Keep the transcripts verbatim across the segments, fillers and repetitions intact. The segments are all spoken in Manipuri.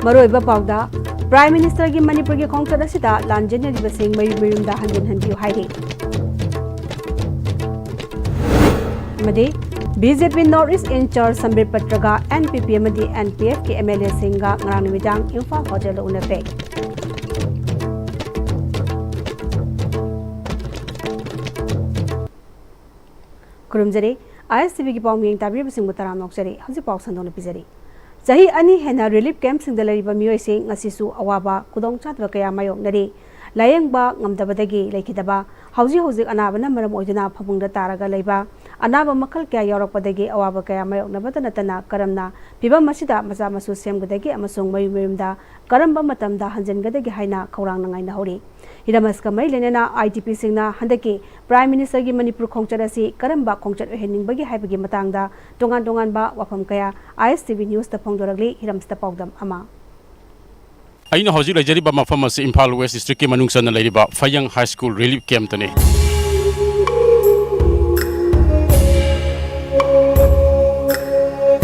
ꯃꯔꯨꯑꯣꯏꯕ ꯄꯥꯎꯗ, Prime Ministerꯒꯤ ꯃꯅꯤꯄꯨꯔꯒꯤ ꯈꯣꯡꯆꯠ ꯑꯁꯤꯗ ꯂꯥꯟꯖꯦꯟꯅꯔꯤꯕꯁꯤꯡ ꯃꯌꯨꯝ ꯃꯌꯨꯝꯗ ꯍꯟꯖꯤꯟꯍꯟꯕꯤꯌꯨ ꯍꯥꯏꯔꯤ꯫ ꯑꯃꯗꯤ BJP North East in charge ꯁꯝꯕꯤꯠ ꯄꯇ꯭ꯔꯒ NPP ꯑꯃꯗꯤ NPFꯀꯤ MLAꯁꯤꯡꯒ ꯉꯔꯥꯡ ꯅꯨꯃꯤꯗꯥꯡ ꯏꯝꯐꯥꯜ ꯍꯣꯇꯦꯜꯗ ꯎꯅꯈ꯭ꯔꯦ꯫ ꯈꯨꯔꯨꯝꯖꯔꯤ꯫ ISTVꯒꯤ ꯄꯥꯎ ꯃꯤꯌꯦꯡ ꯇꯥꯕꯤꯔꯤꯕꯁꯤꯡꯕꯨ ꯇꯔꯥꯝꯅ ꯑꯣꯛꯆꯔꯤ꯫ ꯍꯧꯖꯤꯛ ꯄꯥꯎ ꯁꯟꯗꯣꯛꯅ ꯄꯤꯖꯔꯤ꯫ ꯆꯍꯤ ꯑꯅꯤ ꯍꯦꯟꯅ relief campꯁꯤꯡꯗ ꯂꯩꯔꯤꯕ ꯃꯤꯑꯣꯏꯁꯤꯡ ꯉꯁꯤꯁꯨ ꯑꯋꯥꯕ, ꯈꯨꯗꯣꯡꯆꯥꯗꯕ ꯀꯌꯥ ꯃꯥꯌꯣꯛꯅꯔꯤ꯫ ꯂꯥꯌꯦꯡꯕ ꯉꯝꯗꯕꯗꯒꯤ ꯂꯩꯈꯤꯗꯕ, ꯍꯧꯖꯤꯛ ꯍꯧꯖꯤꯛ ꯑꯅꯥꯕꯅ ꯃꯔꯝ ꯑꯣꯏꯗꯨꯅ ꯐꯃꯨꯡꯗ ꯇꯥꯔꯒ ꯂꯩꯕ, ꯑꯅꯥꯕ ꯃꯈꯜ ꯀꯌꯥ ꯌꯥꯎꯔꯛꯄꯗꯒꯤ ꯑꯋꯥꯕ ꯀꯌꯥ ꯃꯥꯌꯣꯛꯅꯕꯇ ꯅꯠꯇꯅ ꯀꯔꯝꯅ ꯐꯤꯚꯝ ꯑꯁꯤꯗ ꯃꯆꯥ ꯃꯁꯨ ꯁꯦꯝꯒꯗꯒꯦ ꯑꯃꯁꯨꯡ ꯃꯌꯨꯝ ꯃꯌꯨꯝꯗ ꯀꯔꯝꯕ ꯃꯇꯝꯗ ꯍꯟꯖꯤꯟꯒꯗꯒꯦ ꯍꯥꯏꯅ ꯈꯧꯔꯥꯡꯅ ꯉꯥꯏꯅꯍꯧꯔꯤ꯫ ꯍꯤꯔꯝ ꯑꯁꯤꯒ ꯃꯔꯤ ꯂꯩꯅꯅ IDPꯁꯤꯡꯅ ꯍꯟꯗꯛꯀꯤ Prime Ministerꯒꯤ ꯃꯅꯤꯄꯨꯔ ꯈꯣꯡꯆꯠ ꯑꯁꯤ ꯀꯔꯝꯕ ꯈꯣꯡꯆꯠ ꯑꯣꯏꯍꯟꯅꯤꯡꯕꯒꯦ ꯍꯥꯏꯕꯒꯤ ꯃꯇꯥꯡꯗ ꯇꯣꯉꯥꯟ ꯇꯣꯉꯥꯟꯕ ꯋꯥꯐꯝ ꯀꯌꯥ ISTV Newsꯇ ꯐꯣꯡꯗꯣꯔꯛꯂꯤ꯫ ꯍꯤꯔꯝꯁꯤꯗ ꯄꯥꯎꯗꯝ ꯑꯃ꯫ ꯑꯩꯅ ꯍꯧꯖꯤꯛ ꯂꯩꯖꯔꯤꯕ ꯃꯐꯝ ꯑꯁꯤ ꯏꯝꯐꯥꯜ West Districtꯀꯤ ꯃꯅꯨꯡ ꯆꯟꯅ ꯂꯩꯔꯤꯕ ꯐꯌꯪ High School Relief Campꯇꯅꯤ꯫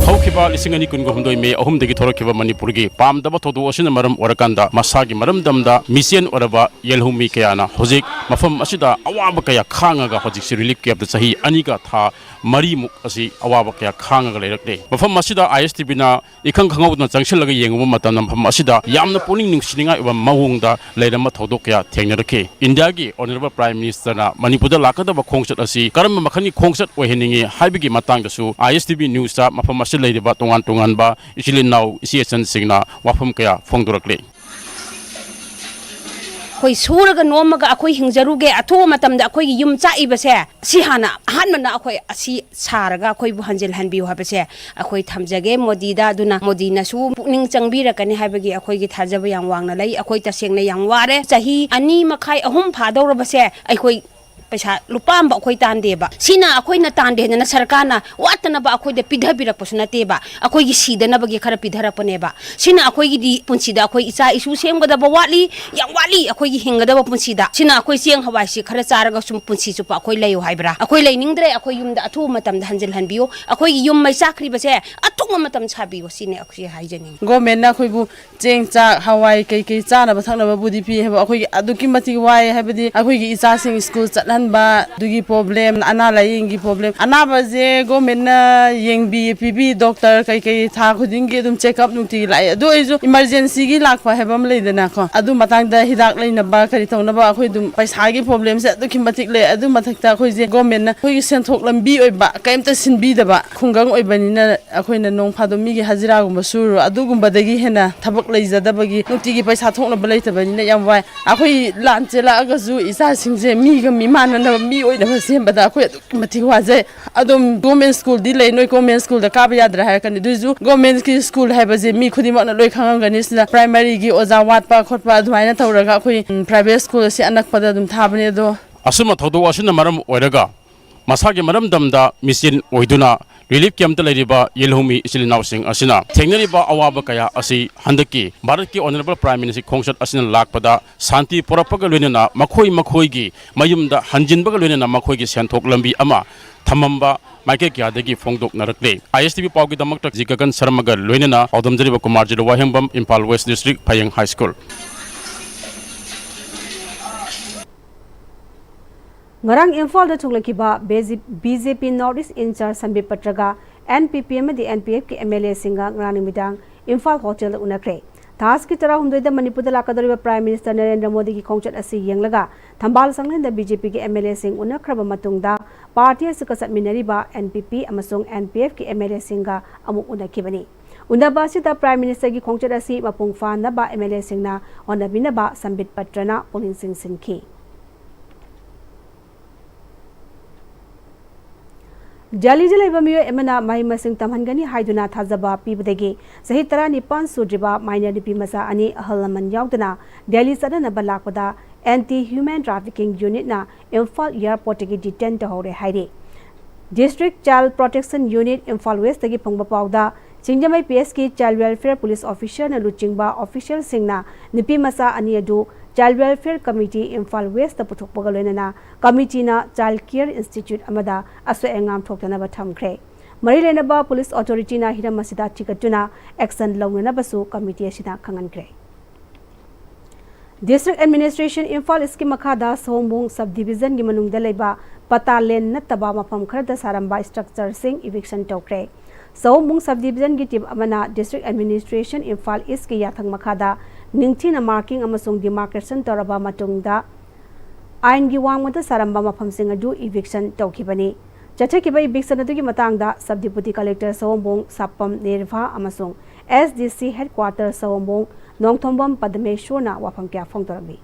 ꯍꯧꯈꯤꯕ ꯂꯤꯁꯤꯡ ꯑꯅꯤ ꯀꯨꯟꯒ ꯍꯨꯝꯗꯣꯏ May ꯑꯍꯨꯝꯗꯒꯤ ꯊꯣꯔꯛꯈꯤꯕ ꯃꯅꯤꯄꯨꯔꯒꯤ ꯄꯥꯝꯗꯕ ꯊꯧꯗꯣꯛ ꯑꯁꯤꯅ ꯃꯔꯝ ꯑꯣꯏꯔꯀꯥꯟꯗ ꯃꯁꯥꯒꯤ ꯃꯔꯝꯗꯝꯗ ꯃꯤꯆꯦꯟ ꯑꯣꯏꯔꯕ ꯌꯦꯜꯍꯧꯃꯤ ꯀꯌꯥꯅ ꯍꯧꯖꯤꯛ ꯃꯐꯝ ꯑꯁꯤꯗ ꯑꯋꯥꯕ ꯀꯌꯥ ꯈꯥꯡꯉꯒ ꯍꯧꯖꯤꯛꯁꯤ relief campꯇ ꯆꯍꯤ ꯑꯅꯤꯒ ꯊꯥ ꯃꯔꯤꯃꯨꯛ ꯑꯁꯤ ꯑꯋꯥꯕ ꯀꯌꯥ ꯈꯥꯡꯉꯒ ꯂꯩꯔꯛꯂꯦ꯫ ꯃꯐꯝ ꯑꯁꯤꯗ ISTVꯅ ꯏꯈꯪ ꯈꯪꯍꯧꯗꯅ ꯆꯪꯁꯤꯜꯂꯒ ꯌꯦꯡꯉꯨꯕ ꯃꯇꯝꯗ ꯃꯐꯝ ꯑꯁꯤꯗ ꯌꯥꯝꯅ ꯄꯨꯛꯅꯤꯡ ꯅꯨꯡꯁꯤꯅꯤꯡꯉꯥꯏ ꯑꯣꯏꯕ ꯃꯑꯣꯡꯗ ꯂꯩꯔꯝꯕ ꯊꯧꯗꯣꯛ ꯀꯌꯥ ꯊꯦꯡꯅꯔꯛꯈꯤ꯫ ꯏꯟꯗꯤꯌꯥꯒꯤ Honourable Prime Ministerꯅ ꯃꯅꯤꯄꯨꯔꯗ ꯂꯥꯛꯀꯗꯕ ꯈꯣꯡꯆꯠ ꯑꯁꯤ ꯀꯔꯝꯕ ꯃꯈꯜꯒꯤ ꯈꯣꯡꯆꯠ ꯑꯣꯏꯍꯟꯅꯤꯡꯏ ꯍꯥꯏꯕꯒꯤ ꯃꯇꯥꯡꯗꯁꯨ ISTV Newsꯇ ꯃꯐꯝ ꯑꯁꯤꯗ ꯂꯩꯔꯤꯕ ꯇꯣꯉꯥꯟ ꯇꯣꯉꯥꯟꯕ ꯏꯆꯤꯜ ꯏꯅꯥꯎ, ꯏꯆꯦ ꯏꯆꯟꯁꯤꯡꯅ ꯋꯥꯐꯝ ꯀꯌꯥ ꯐꯣꯡꯗꯣꯔꯛꯂꯤ꯫ ꯑꯩꯈꯣꯏ ꯁꯨꯔꯒ ꯅꯣꯝꯃꯒ ꯑꯩꯈꯣꯏ ꯍꯤꯡꯖꯔꯨꯒꯦ, ꯑꯊꯨꯕ ꯃꯇꯝꯗ ꯑꯩꯈꯣꯏꯒꯤ ꯌꯨꯝ ꯆꯥꯛꯏꯕꯁꯦ, ꯁꯤ ꯍꯥꯟꯅ ꯑꯍꯥꯟꯕꯅ ꯑꯩꯈꯣꯏ ꯑꯁꯤ ꯁꯥꯔꯒ ꯑꯩꯈꯣꯏꯕꯨ ꯍꯟꯖꯤꯜꯍꯟꯕꯤꯌꯨ ꯍꯥꯏꯕꯁꯦ ꯑꯩꯈꯣꯏ ꯊꯝꯖꯒꯦ ꯃꯣꯗꯤꯗ꯫ ꯑꯗꯨꯅ ꯃꯣꯗꯤꯅꯁꯨ ꯄꯨꯛꯅꯤꯡ ꯆꯪꯕꯤꯔꯛꯀꯅꯤ ꯍꯥꯏꯕꯒꯤ ꯑꯩꯈꯣꯏꯒꯤ ꯊꯥꯖꯕ ꯌꯥꯝ ꯋꯥꯡꯅ ꯂꯩ꯫ ꯑꯩꯈꯣꯏ ꯇꯁꯦꯡꯅ ꯌꯥꯝ ꯋꯥꯔꯦ꯫ ꯆꯍꯤ ꯑꯅꯤ ꯃꯈꯥꯏ, ꯑꯍꯨꯝ ꯐꯥꯗꯧꯔꯕꯁꯦ ꯑꯩꯈꯣꯏ ꯄꯩꯁꯥ ꯂꯨꯄꯥ ꯑꯃ ꯑꯩꯈꯣꯏ ꯇꯥꯟꯗꯦꯕ꯫ ꯁꯤꯅ ꯑꯩꯈꯣꯏꯅ ꯇꯥꯟꯗꯦ ꯍꯥꯏꯗꯅ ꯁꯔꯀꯥꯔꯅ ꯋꯥꯠꯇꯅꯕ ꯑꯩꯈꯣꯏꯗ ꯄꯤꯊꯕꯤꯔꯛꯄꯁꯨ ꯅꯠꯇꯦꯕ꯫ ꯑꯩꯈꯣꯏꯒꯤ ꯁꯤꯗꯅꯕꯒꯤ ꯈꯔ ꯄꯤꯊꯔꯛꯄꯅꯦꯕ꯫ ꯁꯤꯅ ꯑꯩꯈꯣꯏꯒꯤꯗꯤ ꯄꯨꯟꯁꯤꯗ ꯑꯩꯈꯣꯏ ꯏꯆꯥ ꯏꯁꯨ ꯁꯦꯝꯒꯗꯕ ꯋꯥꯠꯂꯤ, ꯌꯥꯝ ꯋꯥꯠꯂꯤ ꯑꯩꯈꯣꯏꯒꯤ ꯍꯤꯡꯒꯗꯕ ꯄꯨꯟꯁꯤꯗ꯫ ꯁꯤꯅ ꯑꯩꯈꯣꯏ ꯆꯦꯡ ꯍꯋꯥꯏꯁꯤ ꯈꯔ ꯆꯥꯔꯒ ꯁꯨꯝ ꯄꯨꯟꯁꯤ ꯆꯨꯞꯄ ꯑꯩꯈꯣꯏ ꯂꯩꯌꯨ ꯍꯥꯏꯕ꯭ꯔꯥ? ꯑꯩꯈꯣꯏ ꯂꯩꯅꯤꯡꯗ꯭ꯔꯦ, ꯑꯩꯈꯣꯏ ꯌꯨꯝꯗ ꯑꯊꯨꯕ ꯃꯇꯝꯗ ꯍꯟꯖꯤꯜꯍꯟꯕꯤꯌꯨ꯫ ꯑꯩꯈꯣꯏꯒꯤ ꯌꯨꯝ ꯃꯩ ꯆꯥꯛꯈ꯭ꯔꯤꯕꯁꯦ ꯑꯊꯨꯕ ꯃꯇꯝ ꯁꯥꯕꯤꯌꯨ, ꯁꯤꯅꯤ ꯑꯩꯈꯣꯏ ꯍꯥꯏꯖꯅꯤꯡꯉꯤ꯫ ꯒꯣꯔꯃꯦꯟꯅ ꯑꯩꯈꯣꯏꯕꯨ ꯆꯦꯡ, ꯆꯥꯛ, ꯍꯋꯥꯏ, ꯀꯩꯀꯩ ꯆꯥꯅꯕ ꯊꯛꯅꯕꯕꯨꯗꯤ ꯄꯤ ꯍꯥꯏꯕ, ꯑꯩꯈꯣꯏꯒꯤ ꯑꯗꯨꯛꯀꯤ ꯃꯇꯤꯛ ꯋꯥꯏ꯫ ꯍꯥꯏꯕꯗꯤ ꯑꯩꯈꯣꯏꯒꯤ ꯏꯆꯥꯁꯤꯡ ꯁ꯭ꯀꯨꯜ ꯆꯠꯍꯟꯕ, ꯑꯗꯨꯒꯤ ꯄ꯭ꯔꯣꯕ꯭ꯂꯦꯝ, ꯑꯅꯥ ꯂꯥꯏꯌꯦꯡꯒꯤ ꯄ꯭ꯔꯣꯕ꯭ꯂꯦꯝ, ꯑꯅꯥꯕꯁꯦ ꯒꯣꯔꯃꯦꯟꯅ ꯌꯦꯡꯕꯤ ꯄꯤꯕꯤ, ꯗꯣꯛꯇꯔ ꯀꯩꯀꯩ ꯊꯥ ꯈꯨꯗꯤꯡꯒꯤ ꯑꯗꯨꯝ ꯆꯦꯛꯑꯞ ꯅꯨꯡꯇꯤꯒꯤ ꯂꯥꯛꯑꯦ꯫ ꯑꯗꯨ ꯑꯣꯏꯔꯁꯨ ꯏꯃꯥꯔꯖꯦꯟꯁꯤꯒꯤ ꯂꯥꯛꯄ ꯍꯥꯏꯕ ꯑꯃ ꯂꯩꯗꯅꯀꯣ, ꯑꯗꯨ ꯃꯇꯥꯡꯗ ꯍꯤꯗꯥꯛ ꯂꯩꯅꯕ ꯀꯔꯤ ꯇꯧꯅꯕ ꯑꯩꯈꯣꯏ ꯑꯗꯨꯝ ꯄꯩꯁꯥꯒꯤ ꯄ꯭ꯔꯣꯕ꯭ꯂꯦꯝꯁꯦ ꯑꯗꯨꯛꯀꯤ ꯃꯇꯤꯛ ꯂꯩ꯫ ꯑꯗꯨ ꯃꯊꯛꯇ ꯑꯩꯈꯣꯏꯁꯦ ꯒꯣꯔꯃꯦꯟꯅ ꯑꯩꯈꯣꯏꯒꯤ ꯁꯦꯟꯊꯣꯛ ꯂꯝꯕꯤ ꯑꯣꯏꯕ ꯀꯔꯤꯝꯇ ꯁꯤꯟꯕꯤꯗꯕ ꯈꯨꯡꯒꯪ ꯑꯣꯏꯕꯅꯤꯅ ꯑꯩꯈꯣꯏꯅ ꯅꯣꯡ ꯐꯥꯗꯣꯛ ꯃꯤꯒꯤ ꯍꯖꯤꯔꯥꯒꯨꯝꯕ ꯁꯨꯔꯨ, ꯑꯗꯨꯒꯨꯝꯕꯗꯒꯤ ꯍꯦꯟꯅ ꯊꯕꯛ ꯂꯩꯖꯗꯕꯒꯤ ꯅꯨꯡꯇꯤꯒꯤ ꯄꯩꯁꯥ ꯊꯣꯛꯅꯕ ꯂꯩꯇꯕꯅꯤꯅ ꯌꯥꯝ ꯋꯥꯏ꯫ ꯑꯩꯈꯣꯏ ꯂꯥꯟ ꯆꯦꯜꯂꯛꯑꯒꯁꯨ ꯏꯆꯥꯁꯤꯡꯁꯦ ꯃꯤꯒ ꯃꯤꯃꯥꯟꯅꯅꯕ ꯃꯤ ꯑꯣꯏꯅꯕ ꯁꯦꯝꯕꯗ ꯑꯩꯈꯣꯏ ꯑꯗꯨꯛꯀꯤ ꯃꯇꯤꯛ ꯋꯥꯖꯩ꯫ ꯑꯗꯨꯝ ꯒꯣꯔꯃꯦꯟ ꯁ꯭ꯀꯨꯜꯗꯤ ꯂꯩ, ꯅꯣꯏ ꯒꯣꯔꯃꯦꯟ ꯁ꯭ꯀꯨꯜꯗ ꯀꯥꯕ ꯌꯥꯗ꯭ꯔꯥ ꯍꯥꯏꯔꯛꯀꯅꯤ꯫ ꯑꯗꯨꯏꯁꯨ ꯒꯣꯔꯃꯦꯟꯒꯤ ꯁ꯭ꯀꯨꯜ ꯍꯥꯏꯕꯁꯦ ꯃꯤ ꯈꯨꯗꯤꯡꯃꯛꯅ ꯂꯣꯏ ꯈꯪꯉꯝꯒꯅꯤ꯫ ꯁꯤꯗ ꯄ꯭ꯔꯥꯏꯃꯔꯤꯒꯤ ꯑꯣꯖꯥ ꯋꯥꯠꯄ ꯈꯣꯠꯄ ꯑꯗꯨꯃꯥꯏꯅ ꯇꯧꯔꯒ ꯑꯩꯈꯣꯏ, ꯎꯝ, ꯄ꯭ꯔꯥꯏꯚꯦꯠ ꯁ꯭ꯀꯨꯜ ꯑꯁꯤ ꯑꯅꯛꯄꯗ ꯑꯗꯨꯝ ꯊꯥꯕꯅꯦ꯫ ꯑꯗꯣ ꯑꯁꯨꯝꯕ ꯊꯧꯗꯣꯛ ꯑꯁꯤꯅ ꯃꯔꯝ ꯑꯣꯏꯔꯒ ꯃꯁꯥꯒꯤ ꯃꯔꯝꯗꯝꯗ ꯃꯤꯆꯦꯟ ꯑꯣꯏꯗꯨꯅ ꯔꯤꯂꯤꯐ ꯀꯦꯝꯞꯇ ꯂꯩꯔꯤꯕ ꯌꯦꯜꯍꯧꯃꯤ ꯏꯆꯤꯜ ꯏꯅꯥꯎꯁꯤꯡ ꯑꯁꯤꯅ ꯊꯦꯡꯅꯔꯤꯕ ꯑꯋꯥꯕ ꯀꯌꯥ ꯑꯁꯤ ꯍꯟꯗꯛꯀꯤ ꯚꯥꯔꯠꯀꯤ ꯑꯣꯅꯔꯦꯕꯜ ꯄ꯭ꯔꯥꯏꯝ ꯃꯤꯅꯤꯁꯇꯔ ꯈꯣꯡꯆꯠ ꯑꯁꯤꯅ ꯂꯥꯛꯄꯗ ꯁꯥꯟꯇꯤ ꯄꯨꯔꯛꯄꯒ ꯂꯣꯏꯅꯅ ꯃꯈꯣꯏ ꯃꯈꯣꯏꯒꯤ ꯃꯌꯨꯝꯗ ꯍꯟꯖꯤꯟꯕꯒ ꯂꯣꯏꯅꯅ ꯃꯈꯣꯏꯒꯤ ꯁꯦꯟꯊꯣꯛ ꯂꯝꯕꯤ ꯑꯃ ꯊꯝꯃꯝꯕ ꯃꯥꯏꯀꯩ ꯀꯌꯥꯗꯒꯤ ꯐꯣꯡꯗꯣꯛꯅꯔꯛꯂꯦ꯫ ꯑꯥꯏ ꯑꯦꯁ ꯇꯤ ꯚꯤ ꯄꯥꯎꯒꯤꯗꯃꯛꯇ ꯖꯤ ꯒꯒꯟ ꯁꯔꯃꯒ ꯂꯣꯏꯅꯅ ꯄꯥꯎꯗꯝꯖꯔꯤꯕ ꯀꯨꯃꯥꯔ ꯖꯤꯂꯨ ꯋꯥꯍꯦꯡꯕꯝ, Imphal west district, Phayeng high school. ꯉꯔꯥꯡ ꯏꯝꯐꯥꯜꯗ ꯊꯨꯡꯂꯈꯤꯕ B J P North East in-charge Sambit ꯄꯇ꯭ꯔꯒ ꯑꯦꯟ ꯄꯤ ꯄꯤ ꯑꯃꯗꯤ ꯑꯦꯟ ꯄꯤ ꯑꯦꯐꯀꯤ ꯑꯦꯝ ꯑꯦꯜ ꯑꯦꯁꯤꯡꯒ ꯉꯔꯥꯡ ꯅꯨꯃꯤꯗꯥꯡ ꯏꯝꯐꯥꯜ ꯍꯣꯇꯦꯜꯗ ꯎꯅꯈ꯭ꯔꯦ꯫ ꯊꯥꯁꯀꯤ ꯇꯔꯥꯍꯨꯝꯗꯣꯏꯗ ꯃꯅꯤꯄꯨꯔꯗ ꯂꯥꯛꯀꯗꯧꯔꯤꯕ ꯄ꯭ꯔꯥꯏꯝ ꯃꯤꯅꯤꯁꯇꯔ ꯅꯔꯦꯟꯗ꯭ꯔ ꯃꯣꯗꯤꯒꯤ ꯈꯣꯡꯆꯠ ꯑꯁꯤ ꯌꯦꯡꯂꯒ ꯊꯝꯕꯥꯜ ꯁꯪꯂꯦꯟꯗ ꯕꯤ ꯖꯦ ꯄꯤꯒꯤ ꯑꯦꯝ ꯑꯦꯜ ꯑꯦꯁꯤꯡ ꯎꯅꯈ꯭ꯔꯕ ꯃꯇꯨꯡꯗ ꯄꯥꯔꯇꯤ ꯑꯁꯤꯒ ꯆꯠꯃꯤꯟꯅꯔꯤꯕ ꯑꯦꯟ ꯄꯤ ꯄꯤ ꯑꯃꯁꯨꯡ ꯑꯦꯟ ꯄꯤ ꯑꯦꯐꯀꯤ ꯑꯦꯝ ꯑꯦꯜ ꯑꯦꯁꯤꯡꯒ ꯑꯃꯨꯛ ꯎꯅꯈꯤꯕꯅꯤ꯫ ꯎꯅꯕ ꯑꯁꯤꯗ ꯄ꯭ꯔꯥꯏꯝ ꯃꯤꯅꯤꯁꯇꯔꯒꯤ ꯈꯣꯡꯆꯠ ꯑꯁꯤ ꯃꯄꯨꯡ ꯐꯥꯍꯟꯅꯕ ꯑꯦꯝ ꯑꯦꯜ ꯑꯦꯁꯤꯡꯅ ꯍꯣꯠꯅꯕꯤꯅꯕ ꯁꯝꯕꯤꯠ ꯄꯇ꯭ꯔꯅ ꯄꯨꯛꯅꯤꯡ ꯆꯤꯡꯁꯤꯟꯈꯤ꯫ ꯗꯦꯜꯂꯤꯗ ꯂꯩꯕ ꯃꯤꯑꯣꯏ ꯑꯃꯅ ꯃꯍꯩ ꯃꯁꯤꯡ ꯇꯝꯍꯟꯒꯅꯤ ꯍꯥꯏꯗꯨꯅ ꯊꯥꯖꯕ ꯄꯤꯕꯗꯒꯤ ꯆꯍꯤ ꯇꯔꯥꯅꯤꯄꯥꯟ ꯁꯨꯗ꯭ꯔꯤꯕ minor ꯅꯨꯄꯤ ꯃꯆꯥ ꯑꯅꯤ ꯑꯍꯜ ꯂꯃꯟ ꯌꯥꯎꯗꯅ ꯗꯦꯜꯂꯤ ꯆꯠꯅꯅꯕ ꯂꯥꯛꯄꯗ Anti Human Trafficking Unitꯅ Imphal airportꯇꯒꯤ detain ꯇꯧꯍꯧꯔꯦ ꯍꯥꯏꯔꯤ꯫ District Child Protection Unit Imphal Westꯇꯒꯤ ꯐꯪꯕ ꯄꯥꯎꯗ, ꯁꯤꯡꯖꯃꯩ PSꯀꯤ Child Welfare Police Officerꯅ ꯂꯨꯆꯤꯡꯕ officialꯁꯤꯡꯅ ꯅꯨꯄꯤ ꯃꯆꯥ ꯑꯅꯤ ꯑꯗꯨ Child Welfare Committee ꯏꯝꯐꯥꯜ Westꯇ ꯄꯨꯊꯣꯛꯄꯒ ꯂꯣꯏꯅꯅ committeeꯅ Child Care Institute ꯑꯃꯗ ꯑꯁꯣꯏ ꯑꯉꯥꯝ ꯊꯣꯛꯇꯅꯕ ꯊꯝꯈ꯭ꯔꯦ꯫ ꯃꯔꯤ ꯂꯩꯅꯕ police authorityꯅ ꯍꯤꯔꯝ ꯑꯁꯤꯗ ꯊꯤꯒꯠꯇꯨꯅ action ꯂꯧꯅꯅꯕꯁꯨ committee ꯑꯁꯤꯅ ꯈꯪꯍꯟꯈ꯭ꯔꯦ꯫ District Administration ꯏꯝꯐꯥꯜ Eastꯀꯤ ꯃꯈꯥꯗ ꯁꯑꯣꯝꯕꯨꯡ subdivisionꯒꯤ ꯃꯅꯨꯡꯗ ꯂꯩꯕ ꯄꯇꯥ land ꯅꯠꯇꯕ ꯃꯐꯝ ꯈꯔꯗ ꯁꯥꯔꯝꯕ structureꯁꯤꯡ eviction ꯇꯧꯈ꯭ꯔꯦ꯫ ꯁꯑꯣꯝꯕꯨꯡ subdivisionꯒꯤ team ꯑꯃꯅ District Administration ꯏꯝꯐꯥꯜ Eastꯀꯤ ꯌꯥꯊꯪ ꯃꯈꯥꯗ ꯅꯤꯡꯊꯤꯅ marking ꯑꯃꯁꯨꯡ demarcation ꯇꯧꯔꯕ ꯃꯇꯨꯡꯗ ꯑꯥꯏꯟꯒꯤ ꯋꯥꯡꯃꯗ ꯁꯥꯔꯝꯕ ꯃꯐꯝꯁꯤꯡ ꯑꯗꯨ eviction ꯇꯧꯈꯤꯕꯅꯤ꯫ ꯆꯠꯊꯈꯤꯕ eviction ꯑꯗꯨꯒꯤ ꯃꯇꯥꯡꯗ Sub Deputy Collector ꯁꯑꯣꯝꯕꯨꯡ ꯁꯥꯄꯝ ꯅꯤꯔꯚꯥ ꯑꯃꯁꯨꯡ SDC Headquarter ꯁꯑꯣꯝꯕꯨꯡ ꯅꯣꯡꯊꯣꯝꯕꯝ ꯄꯗꯃꯦꯁꯣꯔꯅ ꯋꯥꯐꯝ ꯀꯌꯥ ꯐꯣꯡꯗꯣꯔꯝꯃꯤ꯫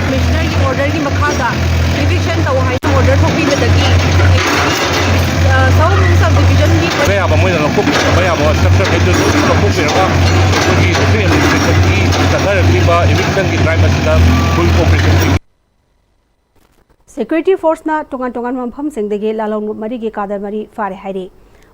Commissionerꯒꯤ orderꯒꯤ ꯃꯈꯥꯗ eviction ꯇꯧ ꯍꯥꯏꯅ order ꯊꯣꯛꯄꯤꯕꯗꯒꯤ, ꯑ, ꯁꯑꯣꯝꯕꯨꯡ subdivisionꯒꯤ ꯇꯧꯕ ꯌꯥꯕ, ꯃꯣꯏꯅ ꯂꯧꯊꯣꯛꯄꯤꯕ ꯌꯥꯕ structure ꯍꯦꯛꯇ ꯂꯧꯊꯣꯛꯄꯤꯔꯒ ꯑꯩꯈꯣꯏꯒꯤ district administrationꯒꯤ ꯆꯠꯊꯔꯛꯂꯤꯕ evictionꯒꯤ drive ꯑꯁꯤꯗ full cooperation ꯄꯤ꯫ Security forceꯅ ꯇꯣꯉꯥꯟ ꯇꯣꯉꯥꯟꯕ ꯃꯐꯝꯁꯤꯡꯗꯒꯤ ꯂꯥꯂꯣꯡ ꯂꯨꯞ ꯃꯔꯤꯒꯤ cadre ꯃꯔꯤ ꯐꯥꯔꯦ ꯍꯥꯏꯔꯤ꯫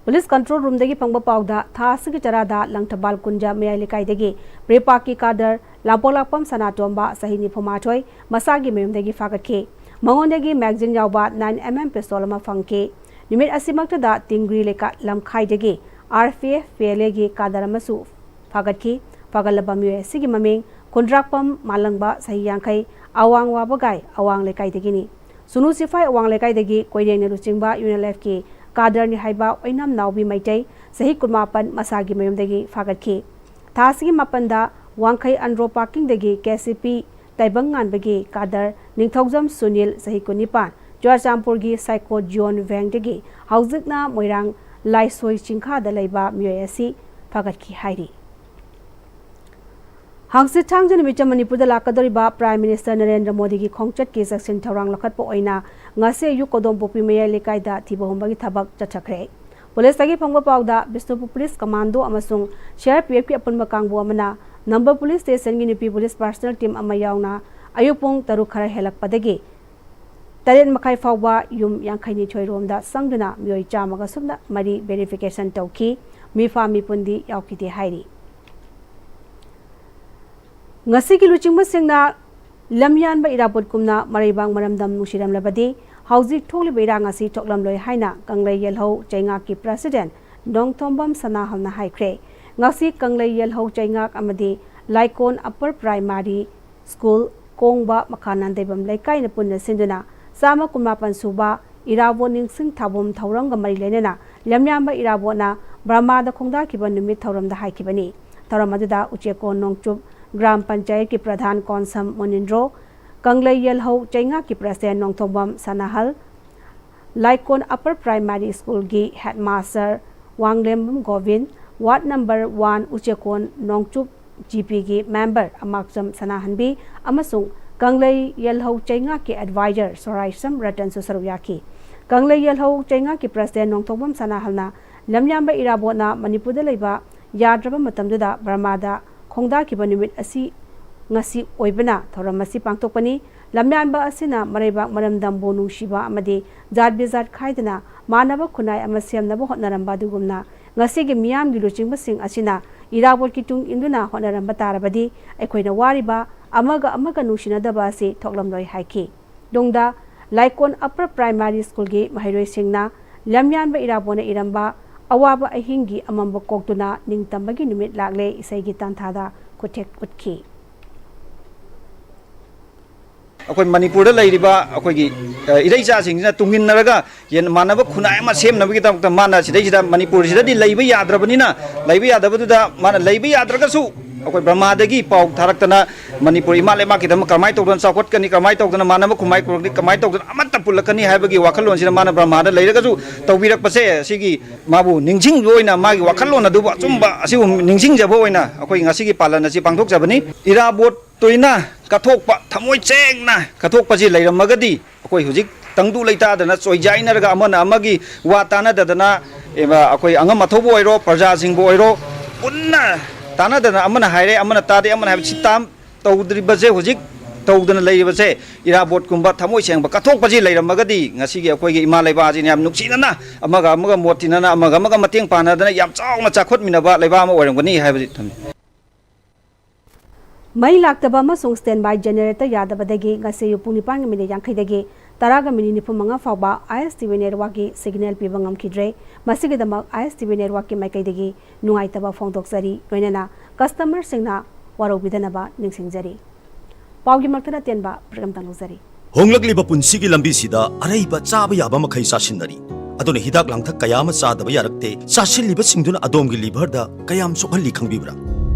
Police control roomꯗꯒꯤ ꯐꯪꯕ ꯄꯥꯎꯗ, ꯊꯥ ꯑꯁꯤꯒꯤ ꯇꯔꯥꯗ ꯂꯪꯊꯕꯥꯜ ꯀꯨꯟꯖ ꯃꯌꯥꯏ ꯂꯩꯀꯥꯏꯗꯒꯤ ꯄ꯭ꯔꯦꯄꯥꯛꯀꯤ cadre ꯂꯥꯡꯄꯣꯛꯂꯥꯛꯄꯝ ꯁꯅꯥꯇꯣꯝꯕ, ꯆꯍꯤ ꯅꯤꯐꯨ ꯃꯥꯊꯣꯏ, ꯃꯁꯥꯒꯤ ꯃꯌꯨꯝꯗꯒꯤ ꯐꯥꯒꯠꯈꯤ꯫ ꯃꯉꯣꯟꯗꯒꯤ magazine ꯌꯥꯎꯕ nine MM pistol ꯑꯃ ꯐꯪꯈꯤ꯫ ꯅꯨꯃꯤꯠ ꯑꯁꯤꯃꯛꯇꯗ ꯇꯤꯡꯒ꯭ꯔꯤ ꯂꯩꯀꯥ ꯂꯝꯈꯥꯏꯗꯒꯤ RPF PLAꯒꯤ cadre ꯑꯃꯁꯨ ꯐꯥꯒꯠꯈꯤ꯫ ꯐꯥꯒꯠꯂꯕ ꯃꯤꯑꯣꯏ ꯑꯁꯤꯒꯤ ꯃꯃꯤꯡ ꯈꯨꯟꯗ꯭ꯔꯥꯛꯄꯝ ꯃꯥꯂꯪꯕ, ꯆꯍꯤ ꯌꯥꯡꯈꯩ, ꯑꯋꯥꯡ ꯋꯥꯕꯒꯥꯏ, ꯑꯋꯥꯡ ꯂꯩꯀꯥꯏꯗꯒꯤꯅꯤ꯫ ꯁꯨꯅꯨ ꯁꯤꯐꯥꯏ ꯑꯋꯥꯡ ꯂꯩꯀꯥꯏꯗꯒꯤ ꯀꯣꯏꯔꯦꯡꯅ ꯂꯨꯆꯤꯡꯕ UNLFꯀꯤ cadreꯅꯤ ꯍꯥꯏꯕ ꯑꯣꯏꯅꯥꯝ ꯅꯥꯎꯕꯤ ꯃꯩꯇꯩ, ꯆꯍꯤ ꯀꯨꯟꯃꯥꯄꯟ, ꯃꯁꯥꯒꯤ ꯃꯌꯨꯝꯗꯒꯤ ꯐꯥꯒꯠꯈꯤ꯫ ꯊꯥ ꯑꯁꯤꯒꯤ ꯃꯥꯄꯟꯗ ꯋꯥꯡꯈꯩ ꯑꯟꯗ꯭ꯔꯣ parkingꯗꯒꯤ KCP ꯇꯥꯏꯕꯪꯉꯥꯟꯕꯒꯤ cadre ꯅꯤꯡꯊꯧꯖꯝ ꯁꯨꯅꯤꯜ, ꯆꯍꯤ ꯀꯨꯟꯅꯤꯄꯥꯟ, ꯆꯨꯔꯆꯥꯟꯄꯨꯔꯒꯤ ꯁꯥꯏꯀꯣ ꯖꯤꯌꯣꯟ ꯋꯦꯡꯗꯒꯤ ꯍꯧꯖꯤꯛꯅ ꯃꯣꯏꯔꯥꯡ ꯂꯥꯏꯁꯣꯏ ꯆꯤꯡꯈꯥꯗ ꯂꯩꯕ ꯃꯤꯑꯣꯏ ꯑꯁꯤ ꯐꯥꯒꯠꯈꯤ ꯍꯥꯏꯔꯤ꯫ ꯍꯪꯆꯤꯠ ꯊꯥꯡꯖ ꯅꯨꯃꯤꯠꯇ ꯃꯅꯤꯄꯨꯔꯗ ꯂꯥꯛꯀꯗꯧꯔꯤꯕ ꯄ꯭ꯔꯥꯏꯝ ꯃꯤꯅꯤꯁꯇꯔ ꯅꯔꯦꯟꯗ꯭ꯔ ꯃꯣꯗꯤꯒꯤ ꯈꯣꯡꯆꯠꯀꯤ ꯆꯦꯛꯁꯤꯟ ꯊꯧꯔꯥꯡ ꯂꯧꯈꯠꯄ ꯑꯣꯏꯅ ꯉꯁꯤ ꯑꯌꯨꯛ ꯀꯣꯗꯣꯝꯄꯣꯛꯄꯤ ꯃꯌꯥꯏ ꯂꯩꯀꯥꯏꯗ ꯊꯤꯕ ꯍꯨꯝꯕꯒꯤ ꯊꯕꯛ ꯆꯠꯊꯈ꯭ꯔꯦ꯫ ꯄꯨꯂꯤꯁꯇꯒꯤ ꯐꯪꯕ ꯄꯥꯎꯗ ꯕꯤꯁꯅꯨꯄꯨꯔ ꯄꯨꯂꯤꯁ ꯀꯃꯥꯟꯗꯣ ꯑꯃꯁꯨꯡ ꯁꯤ ꯑꯥꯔ ꯄꯤ ꯑꯦꯐꯀꯤ ꯑꯄꯨꯟꯕ ꯀꯥꯡꯕꯨ ꯑꯃꯅ ꯅꯝꯕꯣꯜ ꯄꯨꯂꯤꯁ ꯁ꯭ꯇꯦꯁꯟꯒꯤ ꯅꯨꯄꯤ ꯄꯨꯂꯤꯁ ꯄꯥꯔꯁꯅꯦꯜ ꯇꯤꯝ ꯑꯃ ꯌꯥꯎꯅ ꯑꯌꯨꯛ ꯄꯨꯡ ꯇꯔꯨꯛ ꯈꯔ ꯍꯦꯜꯂꯛꯄꯗꯒꯤ ꯇꯔꯦꯠ ꯃꯈꯥꯏ ꯐꯥꯎꯕ ꯌꯨꯝ ꯌꯥꯡꯈꯩꯅꯤꯊꯣꯏ ꯔꯣꯝꯗ ꯆꯪꯗꯨꯅ ꯃꯤꯑꯣꯏ ꯆꯥꯝꯃꯒ ꯁꯨꯞꯅ ꯃꯔꯤ ꯚꯦꯔꯤꯐꯤꯀꯦꯁꯟ ꯇꯧꯈꯤ꯫ ꯃꯤꯐꯥ ꯃꯤꯄꯨꯟꯗꯤ ꯌꯥꯎꯈꯤꯗꯦ ꯍꯥꯏꯔꯤ꯫ ꯉꯁꯤꯒꯤ ꯂꯨꯆꯤꯡꯕꯁꯤꯡꯅ ꯂꯝꯌꯥꯟꯕ ꯏꯔꯥꯕꯣꯠꯀꯨꯝꯅ ꯃꯔꯩꯕꯥꯛ ꯃꯔꯝꯗꯝ ꯅꯨꯡꯁꯤꯔꯝꯂꯕꯗꯤ ꯍꯧꯖꯤꯛ ꯊꯣꯛꯂꯤꯕ ꯏꯔꯥꯡ ꯑꯁꯤ ꯊꯣꯛꯂꯝꯂꯣꯏ ꯍꯥꯏꯅ ꯀꯪꯂꯩ ꯌꯦꯜꯍꯧ ꯆꯩꯉꯥꯛꯀꯤ ꯄ꯭ꯔꯁꯤꯗꯦꯟ ꯅꯣꯡꯊꯣꯝꯕꯝ ꯁꯅꯥꯍꯜꯅ ꯍꯥꯏꯈ꯭ꯔꯦ꯫ ꯉꯁꯤ ꯀꯪꯂꯩ ꯌꯦꯜꯍꯧ ꯆꯩꯉꯥꯛ ꯑꯃꯗꯤ ꯂꯥꯏꯀꯣꯟ ꯑꯄꯔ ꯄ꯭ꯔꯥꯏꯃꯥꯔꯤ ꯁ꯭ꯀꯨꯜ, ꯀꯣꯡꯕ, ꯃꯈꯥ ꯅꯥꯟꯗꯩꯕꯝ ꯂꯩꯀꯥꯏꯅ ꯄꯨꯟꯅ ꯁꯤꯟꯗꯨꯅ ꯆꯥꯝꯃ ꯀꯨꯟꯃꯥꯄꯟ ꯁꯨꯕ ꯏꯔꯥꯕꯣꯠ ꯅꯤꯡꯁꯤꯡ ꯊꯥꯕꯣꯝ ꯊꯧꯔꯝꯒ ꯃꯔꯤ ꯂꯩꯅꯅ ꯂꯝꯌꯥꯟꯕ ꯏꯔꯥꯕꯣꯠꯅ ꯕꯔꯃꯥꯗ ꯈꯣꯡꯗꯥꯈꯤꯕ ꯅꯨꯃꯤꯠ ꯊꯧꯔꯝꯗ ꯍꯥꯏꯈꯤꯕꯅꯤ꯫ ꯊꯧꯔꯝ ꯑꯗꯨꯗ ꯎꯆꯦꯀꯣꯟ ꯅꯣꯡꯆꯨꯞ ꯒ꯭ꯔꯥꯝ ꯄꯟꯆꯥꯌꯠꯀꯤ ꯄ꯭ꯔꯙꯥꯟ ꯀꯣꯟꯁꯝ ꯃꯨꯅꯤꯟꯗ꯭ꯔꯣ, ꯀꯪꯂꯩ ꯌꯦꯜꯍꯧ ꯆꯩꯉꯥꯛꯀꯤ president Nongthombam Sanahal, Laikon upper primary ꯁ꯭ꯀꯨꯜꯒꯤ headmaster Wanglembam Gobin, ward number one Uchekon Nongchup G ꯄꯤꯒꯤ ꯃꯦꯝꯕꯔ ꯑꯃꯥꯛꯆꯝ ꯁꯅꯥꯍꯟꯕꯤ ꯑꯃꯁꯨꯡ ꯀꯪꯂꯩ ꯌꯦꯜꯍꯧ ꯆꯩꯉꯥꯛꯀꯤ ꯑꯦꯗꯚꯥꯏꯖꯔ ꯁꯣꯔꯥꯏꯁꯝ ꯔꯇꯟꯁꯨ ꯁꯔꯨꯛ ꯌꯥꯈꯤ꯫ ꯀꯪꯂꯩ ꯌꯦꯜꯍꯧ ꯆꯩꯉꯥꯛꯀꯤ ꯄ꯭ꯔꯁꯤꯗꯦꯟ ꯅꯣꯡꯊꯣꯝꯕꯝ ꯁꯅꯥꯍꯜꯅ ꯂꯝꯌꯥꯟꯕ ꯏꯔꯥꯕꯣꯠꯅ ꯃꯅꯤꯄꯨꯔꯗ ꯂꯩꯕ ꯌꯥꯗ꯭ꯔꯕ ꯃꯇꯝꯗꯨꯗ ꯕꯔꯃꯥꯗ ꯈꯣꯡꯗꯥꯈꯤꯕ ꯅꯨꯃꯤꯠ ꯑꯁꯤ ꯉꯁꯤ ꯑꯣꯏꯕꯅ ꯊꯧꯔꯝ ꯑꯁꯤ ꯄꯥꯡꯊꯣꯛꯄꯅꯤ꯫ ꯂꯝꯌꯥꯟꯕ ꯑꯁꯤꯅ ꯃꯔꯩꯕꯥꯛ ꯃꯔꯝꯗꯝꯕꯨ ꯅꯨꯡꯁꯤꯕ ꯑꯃꯗꯤ ꯖꯥꯠ ꯕꯤꯖꯥꯠ ꯈꯥꯏꯗꯅ ꯃꯥꯟꯅꯕ ꯈꯨꯟꯅꯥꯏ ꯑꯃ ꯁꯦꯝꯅꯕ ꯍꯣꯠꯅꯔꯝꯕ ꯑꯗꯨꯒꯨꯝꯅ ꯉꯁꯤꯒꯤ ꯃꯤꯌꯥꯝꯒꯤ ꯂꯨꯆꯤꯡꯕꯁꯤꯡ ꯑꯁꯤꯅ ꯏꯔꯥꯕꯣꯠꯀꯤ ꯇꯨꯡ ꯏꯟꯗꯨꯅ ꯍꯣꯠꯅꯔꯝꯕ ꯇꯥꯔꯕꯗꯤ ꯑꯩꯈꯣꯏꯅ ꯋꯥꯔꯤꯕ ꯑꯃꯒ ꯑꯃꯒ ꯅꯨꯡꯁꯤꯅꯗꯕ ꯑꯁꯤ ꯊꯣꯛꯂꯝꯂꯣꯏ ꯍꯥꯏꯈꯤ꯫ ꯇꯨꯡꯗ ꯂꯥꯏꯀꯣꯟ ꯑꯄꯔ ꯄ꯭ꯔꯥꯏꯃꯥꯔꯤ ꯁ꯭ꯀꯨꯜꯒꯤ ꯃꯍꯩꯔꯣꯏꯁꯤꯡꯅ ꯂꯝꯌꯥꯟꯕ ꯏꯔꯥꯕꯣꯠꯅ ꯏꯔꯝꯕ ꯑꯋꯥꯕ ꯑꯍꯤꯡꯒꯤ ꯑꯃꯝꯕ ꯀꯣꯛꯇꯨꯅ ꯅꯤꯡꯇꯝꯕꯒꯤ ꯅꯨꯃꯤꯠ ꯂꯥꯛꯂꯦ ꯏꯁꯩꯒꯤ ꯇꯥꯟꯊꯥꯗ ꯈꯨꯠꯊꯦꯛ ꯎꯠꯈꯤ꯫ ꯑꯩꯈꯣꯏ ꯃꯅꯤꯄꯨꯔꯗ ꯂꯩꯔꯤꯕ ꯑꯩꯈꯣꯏꯒꯤ, ꯑ, ꯏꯔꯩꯆꯥꯁꯤꯡꯁꯤꯅ ꯇꯨꯡꯏꯟꯅꯔꯒ ꯌꯦꯟ ꯃꯥꯟꯅꯕ ꯈꯨꯟꯅꯥꯏ ꯑꯃ ꯁꯦꯝꯅꯕꯒꯤꯗꯃꯛꯇ ꯃꯥꯅ ꯁꯤꯗꯩꯁꯤꯗ ꯃꯅꯤꯄꯨꯔꯁꯤꯗꯗꯤ ꯂꯩꯕ ꯌꯥꯗ꯭ꯔꯕꯅꯤꯅ, ꯂꯩꯕ ꯌꯥꯗꯕꯗꯨꯗ ꯃꯥꯅ ꯂꯩꯕ ꯌꯥꯗ꯭ꯔꯒꯁꯨ ꯑꯩꯈꯣꯏ ꯕ꯭ꯔꯍꯃꯥꯗꯒꯤ ꯄꯥꯎ ꯊꯥꯔꯛꯇꯅ ꯃꯅꯤꯄꯨꯔ ꯏꯃꯥ ꯂꯩꯕꯥꯛꯀꯤꯗꯃꯛ ꯀꯃꯥꯏꯅ ꯇꯧꯗꯅ ꯆꯥꯎꯈꯠꯀꯅꯤ, ꯀꯃꯥꯏꯅ ꯇꯧꯗꯅ ꯃꯥꯟꯅꯕ ꯈꯨꯝꯍꯩ ꯄꯨꯔꯛꯀꯅꯤ, ꯀꯃꯥꯏꯅ ꯇꯧꯗꯅ ꯑꯃꯠꯇ ꯄꯨꯜꯂꯛꯀꯅꯤ ꯍꯥꯏꯕꯒꯤ ꯋꯥꯈꯜꯂꯣꯟꯁꯤꯅ ꯃꯥꯅ ꯕ꯭ꯔꯍꯃꯥꯗ ꯂꯩꯔꯒꯁꯨ ꯇꯧꯕꯤꯔꯛꯄꯁꯦ, ꯁꯤꯒꯤ ꯃꯥꯕꯨ ꯅꯤꯡꯁꯤꯡꯕ ꯑꯣꯏꯅ ꯃꯥꯒꯤ ꯋꯥꯈꯜꯂꯣꯟ ꯑꯗꯨꯕꯨ ꯑꯆꯨꯝꯕ ꯑꯁꯤꯕꯨ ꯅꯤꯡꯁꯤꯡꯖꯕ ꯑꯣꯏꯅ ꯑꯩꯈꯣꯏ ꯉꯁꯤꯒꯤ ꯄꯥꯂꯟ ꯑꯁꯤ ꯄꯥꯡꯊꯣꯛꯆꯕꯅꯤ꯫ ꯏꯔꯥꯕꯣꯠ ꯇꯣꯏꯅ ꯀꯠꯊꯣꯛꯄ, ꯊꯃꯣꯏ ꯁꯦꯡꯅ ꯀꯠꯊꯣꯛꯄꯁꯤ ꯂꯩꯔꯝꯃꯒꯗꯤ ꯑꯩꯈꯣꯏ ꯍꯧꯖꯤꯛ ꯇꯪꯗꯨ ꯂꯩꯇꯥꯗꯅ ꯆꯣꯏꯖꯥꯏꯅꯔꯒ ꯑꯃꯅ ꯑꯃꯒꯤ ꯋꯥ ꯇꯥꯅꯗꯗꯅ, ꯑꯦ, ꯑꯩꯈꯣꯏ ꯑꯉꯝ ꯑꯊꯧꯕ ꯑꯣꯏꯔꯣ, ꯄ꯭ꯔꯖꯥꯁꯤꯡꯕꯨ ꯑꯣꯏꯔꯣ, ꯄꯨꯟꯅ ꯇꯥꯅꯗꯅ ꯑꯃꯅ ꯍꯥꯏꯔꯦ, ꯑꯃꯅ ꯇꯥꯗꯦ, ꯑꯃꯅ ꯍꯥꯏꯕ ꯁꯤ ꯇꯥꯝ ꯇꯧꯗ꯭ꯔꯤꯕꯁꯦ, ꯍꯧꯖꯤꯛ ꯇꯧꯗꯅ ꯂꯩꯔꯤꯕꯁꯦ, ꯏꯔꯥꯕꯣꯠꯀꯨꯝꯕ ꯊꯃꯣꯏ ꯁꯦꯡꯕ ꯀꯠꯊꯣꯛꯄꯁꯤ ꯂꯩꯔꯝꯃꯒꯗꯤ ꯉꯁꯤꯒꯤ ꯑꯩꯈꯣꯏꯒꯤ ꯏꯃꯥ ꯂꯩꯕꯥꯛ ꯑꯁꯤꯅ ꯌꯥꯝ ꯅꯨꯡꯁꯤꯅꯅ ꯑꯃꯒ ꯑꯃꯒ ꯃꯣꯠ ꯇꯤꯟꯅꯅ, ꯑꯃꯒ ꯑꯃꯒ ꯃꯇꯦꯡ ꯄꯥꯡꯅꯗꯅ ꯌꯥꯝ ꯆꯥꯎꯅ ꯆꯥꯎꯈꯠꯃꯤꯟꯅꯕ ꯂꯩꯕꯥꯛ ꯑꯃ ꯑꯣꯏꯔꯝꯒꯅꯤ ꯍꯥꯏꯕꯁꯤ ꯊꯝꯃꯤ꯫ ꯃꯩ ꯂꯥꯛꯇꯕ ꯑꯃꯁꯨꯡ ꯁ꯭ꯇꯦꯟꯕꯥꯏ ꯖꯦꯅꯦꯔꯦꯇꯔ ꯌꯥꯗꯕꯗꯒꯤ ꯉꯁꯤ ꯑꯌꯨꯛ ꯄꯨꯡ ꯅꯤꯄꯥꯟꯒꯤ ꯃꯤꯅꯤꯠ ꯌꯥꯡꯈꯩꯗꯒꯤ ꯇꯔꯥꯒ ꯃꯤꯅꯤꯠ ꯅꯤꯐꯨ ꯃꯉꯥ ꯐꯥꯎꯕ ꯑꯥꯏ ꯑꯦꯁ ꯇꯤ ꯚꯤ ꯅꯦꯠꯋꯥꯔꯛꯀꯤ ꯁꯤꯒꯅꯦꯜ ꯄꯤꯕ ꯉꯝꯈꯤꯗ꯭ꯔꯦ꯫ ꯃꯁꯤꯒꯤꯗꯃꯛ ꯑꯥꯏ ꯑꯦꯁ ꯇꯤ ꯚꯤ ꯅꯦꯠꯋꯥꯔꯛꯀꯤ ꯃꯥꯏꯀꯩꯗꯒꯤ ꯅꯨꯡꯉꯥꯏꯇꯕ ꯐꯣꯡꯗꯣꯛꯆꯔꯤ꯫ ꯂꯣꯏꯅꯅ ꯀꯁꯇꯃꯔꯁꯤꯡꯅ ꯋꯥꯔꯧꯕꯤꯗꯅꯕ ꯅꯤꯡꯁꯤꯡꯖꯔꯤ꯫ ꯄꯥꯎꯒꯤ ꯃꯔꯛꯇ ꯑꯇꯦꯟꯕ ꯕ꯭ꯔꯦꯛ ꯑꯃꯇꯪ ꯂꯧꯖꯔꯤ꯫ ꯍꯣꯡꯂꯛꯂꯤꯕ ꯄꯨꯟꯁꯤꯒꯤ ꯂꯝꯕꯤꯁꯤꯗ ꯑꯔꯩꯕ ꯆꯥꯕ ꯌꯥꯕ ꯃꯈꯩ ꯆꯥꯁꯤꯟꯅꯔꯤ꯫ ꯑꯗꯨꯅ ꯍꯤꯗꯥꯛ ꯂꯥꯡꯊꯛ ꯀꯌꯥ ꯑꯃ ꯆꯥꯗꯕ ꯌꯥꯔꯛꯇꯦ꯫ ꯆꯥꯁꯤꯜꯂꯤꯕꯁꯤꯡꯗꯨꯅ ꯑꯗꯣꯝꯒꯤ ꯂꯤꯚꯔꯗ ꯀꯌꯥꯝ ꯁꯣꯛꯍꯜꯂꯤ ꯈꯪꯕꯤꯕ꯭ꯔꯥ?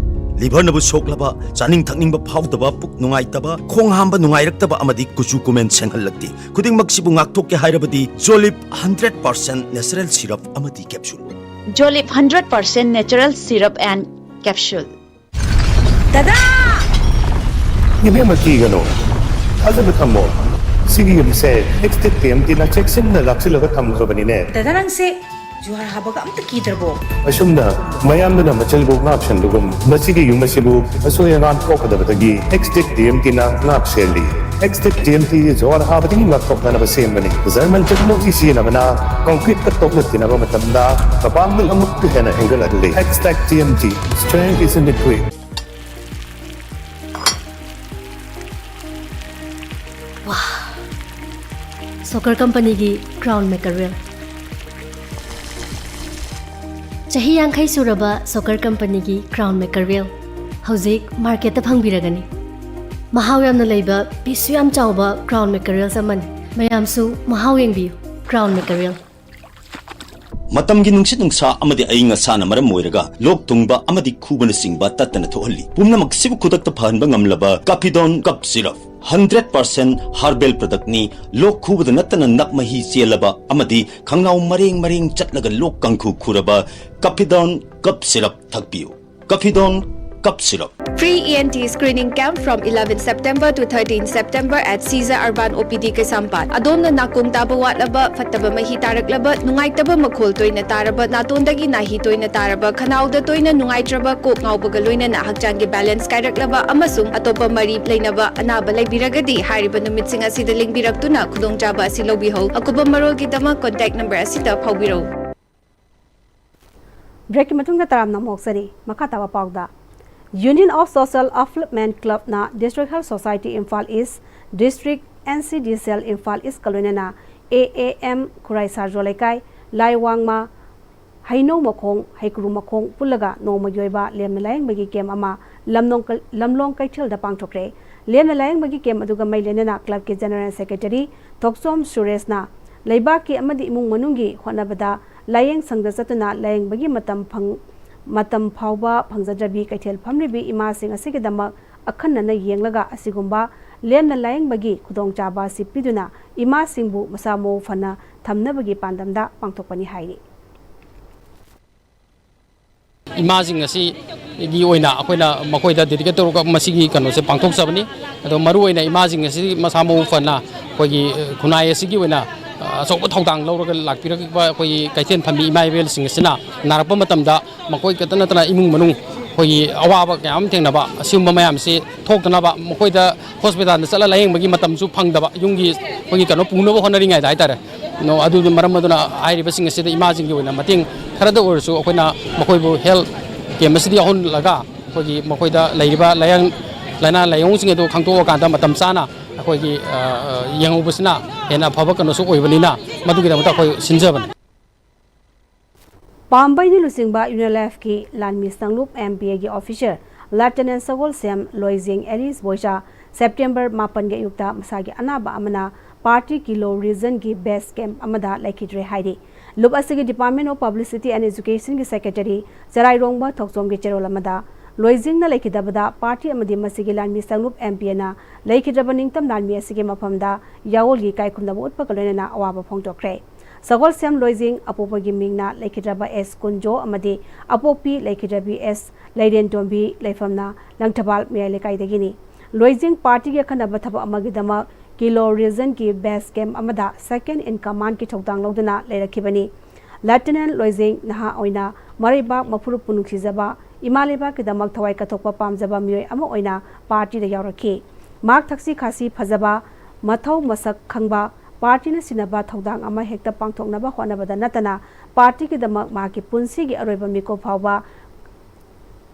ꯂꯤꯚꯔꯅꯕꯨ ꯁꯣꯛꯂꯕ, ꯆꯥꯅꯤꯡ ꯊꯛꯅꯤꯡꯕ ꯐꯥꯎꯗꯕ, ꯄꯨꯛ ꯅꯨꯡꯉꯥꯏꯇꯕ, ꯈꯣꯡ ꯍꯥꯝꯕ ꯅꯨꯡꯉꯥꯏꯔꯛꯇꯕ ꯑꯃꯗꯤ ꯀꯨꯆꯨ ꯀꯨꯃꯦꯟ ꯁꯦꯡꯍꯜꯂꯛꯇꯦ꯫ ꯈꯨꯗꯤꯡꯃꯛꯁꯤꯕꯨ ꯉꯥꯛꯊꯣꯛꯀꯦ ꯍꯥꯏꯔꯕꯗꯤ ꯖꯣꯂꯤꯞ ꯍꯟꯗ꯭ꯔꯦꯠ ꯄꯥꯔꯁꯦꯟ ꯅꯦꯆꯔꯦꯜ ꯁꯤꯔꯞ ꯑꯃꯗꯤ capsule. Jolip hundred percent natural syrup and capsule. ꯗꯗꯥ! ꯏꯕꯦꯝꯃ, ꯀꯤꯒꯅꯨ, ꯊꯥꯖꯕ ꯊꯝꯃꯣ꯫ ꯁꯤꯒꯤ ꯌꯨꯝꯁꯦ ꯑꯦꯛꯁ ꯇꯤꯛ ꯇꯤ ꯑꯦꯝ ꯇꯤꯅ ꯆꯦꯛꯁꯤꯟꯅ ꯂꯥꯛꯁꯤꯜꯂꯒ ꯊꯝꯈ꯭ꯔꯕꯅꯤꯅꯦ꯫ ꯗꯗꯥ, ꯅꯪꯁꯦ ꯖꯨꯍꯥꯔ ꯍꯥꯕꯒ ꯑꯝꯇ ꯀꯤꯗ꯭ꯔꯕꯣ? ꯑꯁꯨꯝꯅ ꯃꯌꯥꯝꯗꯨꯅ ꯃꯆꯤꯜꯕꯨ ꯉꯥꯛ ꯁꯦꯟꯕꯒꯨꯝ, ꯃꯁꯤꯒꯤ ꯌꯨꯝ ꯑꯁꯤꯕꯨ ꯑꯁꯣꯏ ꯑꯉꯥꯝ ꯊꯣꯛꯀꯗꯕꯗꯒꯤ ꯑꯦꯛꯁ ꯇꯤꯛ ꯇꯤ ꯑꯦꯝ ꯇꯤꯅ ꯉꯥꯛ ꯁꯦꯜꯂꯤ꯫ ꯑꯦꯛꯁ ꯇꯤꯛ ꯇꯤ ꯑꯦꯝ ꯇꯤ ꯖꯨꯍꯥꯔ ꯍꯥꯕꯗꯒꯤ ꯉꯥꯛꯊꯣꯛꯅꯅꯕ ꯁꯦꯝꯕꯅꯤ꯫ ꯖꯔꯃꯟ ꯇꯦꯛꯅꯣꯂꯣꯖꯤ ꯁꯤꯖꯤꯟꯅꯕꯅ ꯀꯪꯀ꯭ꯔꯤꯠꯀ ꯇꯣꯛꯅ ꯇꯤꯟꯅꯕ ꯃꯇꯝꯗ ꯃꯄꯥꯡꯒꯜ ꯑꯃꯨꯛꯀ ꯍꯦꯟꯅ ꯍꯦꯟꯒꯠꯍꯜꯂꯤ꯫ ꯑꯦꯛꯁ ꯇꯤꯛ T M T, strength is in the grit. Soccer ꯀꯝꯄꯅꯤꯒꯤ ꯀ꯭ꯔꯥꯎꯟ ꯃꯦꯀꯔꯦꯜ꯫ ꯆꯍꯤ ꯌꯥꯡꯈꯩ ꯁꯨꯔꯕ ꯁꯣꯀꯔ ꯀꯝꯄꯅꯤꯒꯤ ꯀ꯭ꯔꯥꯎꯟ ꯃꯦꯀꯔꯦꯜ ꯍꯧꯖꯤꯛ ꯃꯥꯔꯀꯦꯠꯇ ꯐꯪꯕꯤꯔꯒꯅꯤ꯫ ꯃꯍꯥꯎ ꯌꯥꯝꯅ ꯂꯩꯕ, ꯄꯤꯁꯁꯨ ꯌꯥꯝ ꯆꯥꯎꯕ ꯀ꯭ꯔꯥꯎꯟ ꯃꯦꯀꯔꯦꯜꯁ ꯑꯃꯅꯤ꯫ ꯃꯌꯥꯝꯁꯨ ꯃꯍꯥꯎ ꯌꯦꯡꯕꯤꯌꯨ꯫ ꯀ꯭ꯔꯥꯎꯟ ꯃꯦꯀꯔꯦꯜ꯫ ꯃꯇꯝꯒꯤ ꯅꯨꯡꯁꯤꯠ ꯅꯨꯡꯁꯥ ꯑꯃꯗꯤ ꯑꯏꯪ ꯑꯁꯥꯅ ꯃꯔꯝ ꯑꯣꯏꯔꯒ ꯂꯣꯛ ꯊꯨꯡꯕ ꯑꯃꯗꯤ ꯈꯨꯕꯅꯆꯤꯡꯕ ꯇꯠꯇꯅ ꯊꯣꯛꯍꯜꯂꯤ꯫ ꯄꯨꯝꯅꯃꯛꯁꯤꯕꯨ ꯈꯨꯗꯛꯇ ꯐꯍꯟꯕ ꯉꯝꯂꯕ ꯀꯥꯐꯤꯗꯣꯟ ꯀꯞ ꯁꯤꯔꯞ, ꯍꯟꯗ꯭ꯔꯦꯠ ꯄꯥꯔꯁꯦꯟ ꯍꯥꯔꯕꯦꯜ ꯄ꯭ꯔꯗꯛꯅꯤ꯫ ꯂꯣꯛ ꯈꯨꯕꯗ ꯅꯠꯇꯅ ꯅꯞ ꯃꯍꯤ ꯆꯦꯜꯂꯕ ꯑꯃꯗꯤ ꯈꯪꯅꯥꯎ ꯃꯔꯦꯡ ꯃꯔꯦꯡ ꯆꯠꯂꯒ ꯂꯣꯛ ꯀꯥꯡꯈꯨ ꯈꯨꯔꯕ ꯀꯥꯐꯤꯗꯣꯟ ꯀꯞ syrup ꯊꯛꯄꯤꯌꯨ꯫ ꯀꯥꯐꯤꯗꯣꯟ cup syrup. Free E N T screening camp from eleven September to thirteen September at Caesar Urban O P D ꯀꯩꯁꯥꯝꯄꯥꯠ꯫ ꯑꯗꯣꯝꯅ ꯅꯥꯀꯣꯡ ꯇꯥꯕ ꯋꯥꯠꯂꯕ, ꯐꯠꯇꯕ ꯃꯍꯤ ꯇꯥꯔꯛꯂꯕ, ꯅꯨꯡꯉꯥꯏꯇꯕ ꯃꯈꯣꯜ ꯇꯣꯏꯅ ꯇꯥꯔꯕ, ꯅꯥꯇꯣꯟꯗꯒꯤ ꯅꯥꯍꯤ ꯇꯣꯏꯅ ꯇꯥꯔꯕ, ꯈꯅꯥꯎꯗ ꯇꯣꯏꯅ ꯅꯨꯡꯉꯥꯏꯇ꯭ꯔꯕ, ꯀꯣꯛ ꯉꯥꯎꯕꯒ ꯂꯣꯏꯅꯅ ꯍꯛꯆꯥꯡꯒꯤ balance ꯀꯥꯏꯔꯛꯂꯕ ꯑꯃꯁꯨꯡ ꯑꯇꯣꯞꯄ ꯃꯔꯤ ꯂꯩꯅꯕ ꯑꯅꯥꯕ ꯂꯩꯕꯤꯔꯒꯗꯤ ꯍꯥꯏꯔꯤꯕ ꯅꯨꯃꯤꯠꯁꯤꯡ ꯑꯁꯤꯗ ꯂꯦꯡꯕꯤꯔꯛꯇꯨꯅ ꯈꯨꯗꯣꯡꯆꯥꯕ ꯑꯁꯤ ꯂꯧꯕꯤꯍꯧ꯫ ꯑꯀꯨꯞꯄ ꯃꯔꯣꯜꯒꯤꯗꯃꯛ contact number ꯑꯁꯤꯗ ꯐꯥꯎꯕꯤꯔꯧ꯫ Breakꯀꯤ ꯃꯇꯨꯡꯗ ꯇꯔꯥꯝꯅ ꯑꯃꯨꯛ ꯍꯧꯖꯔꯤ꯫ ꯃꯈꯥ ꯇꯥꯕ ꯄꯥꯎꯗ, Union of Social Upliftment Clubꯅ District Health Society Imphal East, District N C D Cell Imphal Eastꯀ ꯂꯣꯏꯅꯅ A A M ꯈꯨꯔꯥꯏ ꯁꯥꯔꯖꯣ ꯂꯩꯀꯥꯏ, ꯂꯥꯏꯋꯥꯡꯃ, ꯍꯩꯅꯧ ꯃꯈꯣꯡ, ꯍꯩꯀ꯭ꯔꯨ ꯃꯈꯣꯡ ꯄꯨꯜꯂꯒ ꯅꯣꯡꯃꯒꯤ ꯑꯣꯏꯕ ꯂꯦꯝꯅ ꯂꯥꯌꯦꯡꯕꯒꯤ camp ꯑꯃ ꯂꯝꯂꯣꯡ ꯀ-, ꯂꯝꯂꯣꯡ ꯀꯩꯊꯦꯜꯗ ꯄꯥꯡꯊꯣꯛꯈ꯭ꯔꯦ꯫ ꯂꯦꯝꯅ ꯂꯥꯌꯦꯡꯕꯒꯤ camp ꯑꯗꯨꯒ ꯃꯔꯤ ꯂꯩꯅꯅ clubꯀꯤ General Secretary ꯊꯣꯛꯆꯣꯝ ꯁꯨꯔꯦꯁꯅ ꯂꯩꯕꯥꯛꯀꯤ ꯑꯃꯗꯤ ꯏꯃꯨꯡ ꯃꯅꯨꯡꯒꯤ ꯍꯣꯠꯅꯕꯗ ꯂꯥꯌꯦꯡ ꯁꯪꯗ ꯆꯠꯇꯨꯅ ꯂꯥꯌꯦꯡꯕꯒꯤ ꯃꯇꯝ ꯐꯪ-, ꯃꯇꯝ ꯐꯥꯎꯕ ꯐꯪꯖꯗ꯭ꯔꯕꯤ ꯀꯩꯊꯦꯜ ꯐꯝꯂꯤꯕꯤ ꯏꯃꯥꯁꯤꯡ ꯑꯁꯤꯒꯤꯗꯃꯛ ꯑꯈꯟꯅꯅ ꯌꯦꯡꯂꯒ ꯑꯁꯤꯒꯨꯝꯕ ꯂꯦꯝꯅ ꯂꯥꯌꯦꯡꯕꯒꯤ ꯈꯨꯗꯣꯡꯆꯥꯕ ꯑꯁꯤ ꯄꯤꯗꯨꯅ ꯏꯃꯥꯁꯤꯡꯕꯨ ꯃꯁꯥ ꯃꯎ ꯐꯅ ꯊꯝꯅꯕꯒꯤ ꯄꯥꯟꯗꯝꯗ ꯄꯥꯡꯊꯣꯛꯄꯅꯤ ꯍꯥꯏꯔꯤ꯫ ꯏꯃꯥꯁꯤꯡ ꯑꯁꯤꯒꯤ ꯑꯣꯏꯅ ꯑꯩꯈꯣꯏꯅ ꯃꯈꯣꯏꯗ dedicate ꯇꯧꯔꯒ ꯃꯁꯤꯒꯤ ꯀꯩꯅꯣꯁꯦ ꯄꯥꯡꯊꯣꯛꯆꯕꯅꯤ꯫ ꯑꯗꯣ ꯃꯔꯨꯑꯣꯏꯅ ꯏꯃꯥꯁꯤꯡ ꯑꯁꯤ ꯃꯁꯥ ꯃꯎ ꯐꯅ ꯑꯩꯈꯣꯏꯒꯤ, ꯑ, ꯈꯨꯟꯅꯥꯏ ꯑꯁꯤꯒꯤ ꯑꯣꯏꯅ, ꯑ, ꯑꯆꯧꯕ ꯊꯧꯗꯥꯡ ꯂꯧꯔꯒ ꯂꯥꯛꯄꯤꯔꯛꯄ ꯑꯩꯈꯣꯏꯒꯤ ꯀꯩꯊꯦꯜ ꯐꯝꯕꯤ ꯏꯃꯥ ꯏꯕꯦꯜꯁꯤꯡ ꯑꯁꯤꯅ ꯅꯥꯔꯛꯄ ꯃꯇꯝꯗ ꯃꯈꯣꯏ ꯈꯛꯇ ꯅꯠꯇꯅ ꯏꯃꯨꯡ ꯃꯅꯨꯡ ꯑꯩꯈꯣꯏꯒꯤ ꯑꯋꯥꯕ ꯀꯌꯥ ꯑꯃ ꯊꯦꯡꯅꯕ, ꯑꯁꯤꯒꯨꯝꯕ ꯃꯌꯥꯝꯁꯤ ꯊꯣꯛꯇꯅꯕ ꯃꯈꯣꯏꯗ hospitalꯗ ꯆꯠꯂ ꯂꯥꯌꯦꯡꯕꯒꯤ ꯃꯇꯝꯁꯨ ꯐꯪꯗꯕ, ꯌꯨꯝꯒꯤ ꯑꯩꯈꯣꯏꯒꯤ ꯀꯩꯅꯣ ꯄꯨꯅꯕ ꯍꯣꯠꯅꯔꯤꯉꯩꯗ ꯍꯥꯏꯇꯥꯔꯦ꯫ ꯅꯣ, ꯑꯗꯨꯅ ꯃꯔꯝ ꯑꯗꯨꯅ ꯍꯥꯏꯔꯤꯕꯁꯤꯡ ꯑꯁꯤꯗ ꯏꯃꯥꯁꯤꯡꯒꯤ ꯑꯣꯏꯅ ꯃꯇꯦꯡ ꯈꯔꯗ ꯑꯣꯏꯔꯁꯨ ꯑꯩꯈꯣꯏꯅ ꯃꯈꯣꯏꯕꯨ health camp ꯑꯁꯤꯗ ꯌꯥꯎꯍꯜꯂꯒ ꯑꯩꯈꯣꯏꯒꯤ ꯃꯈꯣꯏꯗ ꯂꯩꯔꯤꯕ ꯂꯥꯏꯌꯦꯡ-, ꯂꯥꯏꯅꯥ ꯂꯥꯏꯑꯣꯡꯁꯤꯡ ꯑꯗꯨ ꯈꯪꯗꯣꯛꯑꯀꯥꯟꯗ ꯃꯇꯝ ꯆꯥꯅ ꯑꯩꯈꯣꯏꯒꯤ, ꯑ, ꯑ, ꯌꯦꯡꯍꯧꯕꯁꯤꯅ ꯍꯦꯟꯅ ꯑꯐꯕ ꯀꯩꯅꯣꯁꯨ ꯑꯣꯏꯕꯅꯤꯅ ꯃꯗꯨꯒꯤꯗꯃꯛꯇ ꯑꯩꯈꯣꯏ ꯁꯤꯟꯖꯕꯅꯤ꯫ ꯄꯥꯝꯕꯩꯅ ꯂꯨꯆꯤꯡꯕ UNLFꯀꯤ ꯂꯥꯟꯃꯤ ꯁꯪꯂꯨꯞ M P Aꯒꯤ officer Lieutenant Sagolsem Loijeng alias Boicha September ꯃꯥꯄꯟꯒꯤ ꯑꯌꯨꯛꯇ ꯃꯁꯥꯒꯤ ꯑꯅꯥꯕ ꯑꯃꯅ party ꯀꯤꯂꯣ regionꯒꯤ base camp ꯑꯃꯗ ꯂꯩꯈꯤꯗ꯭ꯔꯦ ꯍꯥꯏꯔꯤ꯫ ꯂꯨꯞ ꯑꯁꯤꯒꯤ Department of Publicity and Educationꯒꯤ Secretary ꯆꯔꯥꯏꯔꯣꯡꯕ ꯊꯣꯛꯆꯣꯝꯒꯤ ꯆꯦꯔꯣꯜ ꯑꯃꯗ, ꯂꯣꯏꯖꯤꯡꯅ ꯂꯩꯈꯤꯗꯕꯗ ꯄꯥꯔꯇꯤ ꯑꯃꯗꯤ ꯃꯁꯤꯒꯤ ꯂꯥꯟꯃꯤ ꯁꯪꯂꯨꯞ MPAꯅ ꯂꯩꯈꯤꯗ꯭ꯔꯕ ꯅꯤꯡꯇꯝ ꯂꯥꯟꯃꯤ ꯑꯁꯤꯒꯤ ꯃꯐꯝꯗ ꯌꯥꯑꯣꯜꯒꯤ ꯏꯀꯥꯏ ꯈꯨꯝꯅꯕ ꯎꯠꯄꯒ ꯂꯣꯏꯅꯅ ꯑꯋꯥꯕ ꯐꯣꯡꯗꯣꯛꯈ꯭ꯔꯦ꯫ ꯁꯒꯣꯜꯁꯦꯝ ꯂꯣꯏꯖꯤꯡ ꯑꯄꯣꯛꯄꯒꯤ ꯃꯤꯡꯅ ꯂꯩꯈꯤꯗ꯭ꯔꯕ ꯑꯦꯁ ꯀꯨꯟꯖꯣ ꯑꯃꯗꯤ ꯑꯄꯣꯛꯄꯤ ꯂꯩꯈꯤꯗ꯭ꯔꯕꯤ ꯑꯦꯁ ꯂꯩꯔꯦꯟꯇꯣꯝꯕꯤ, ꯂꯩꯐꯝꯅ ꯂꯪꯊꯕꯥꯜ ꯃꯌꯥꯏ ꯂꯩꯀꯥꯏꯗꯒꯤꯅꯤ꯫ ꯂꯣꯏꯖꯤꯡ ꯄꯥꯔꯇꯤꯒꯤ ꯑꯈꯟꯅꯕ ꯊꯕꯛ ꯑꯃꯒꯤꯗꯃꯛ ꯀꯤꯂꯣ ꯔꯤꯖꯟꯒꯤ base camp ꯑꯃꯗ second in commandꯀꯤ ꯊꯧꯗꯥꯡ ꯂꯧꯗꯨꯅ ꯂꯩꯔꯛꯈꯤꯕꯅꯤ꯫ ꯂꯦꯐꯇꯤꯅꯦꯟ ꯂꯣꯏꯖꯤꯡ ꯅꯍꯥ ꯑꯣꯏꯅ ꯃꯔꯩꯕꯥꯛ ꯃꯄꯨꯔꯨꯞꯄꯨ ꯅꯨꯡꯁꯤꯖꯕ, ꯏꯃꯥ ꯂꯩꯕꯥꯛꯀꯤꯗꯃꯛ ꯊꯋꯥꯏ ꯀꯠꯊꯣꯛꯄ ꯄꯥꯝꯖꯕ ꯃꯤꯑꯣꯏ ꯑꯃ ꯑꯣꯏꯅ ꯄꯥꯔꯇꯤꯗ ꯌꯥꯎꯔꯛꯈꯤ꯫ ꯃꯍꯥꯛ ꯊꯛꯁꯤ ꯈꯥꯁꯤ ꯐꯖꯕ, ꯃꯊꯧ ꯃꯁꯛ ꯈꯪꯕ, ꯄꯥꯔꯇꯤꯅ ꯁꯤꯟꯅꯕ ꯊꯧꯗꯥꯡ ꯑꯃ ꯍꯦꯛꯇ ꯄꯥꯡꯊꯣꯛꯅꯕ ꯍꯣꯠꯅꯕꯗ ꯅꯠꯇꯅ ꯄꯥꯔꯇꯤꯒꯤꯗꯃꯛ ꯃꯍꯥꯛꯀꯤ ꯄꯨꯟꯁꯤꯒꯤ ꯑꯔꯣꯏꯕ ꯃꯤꯀꯨꯞ ꯐꯥꯎꯕ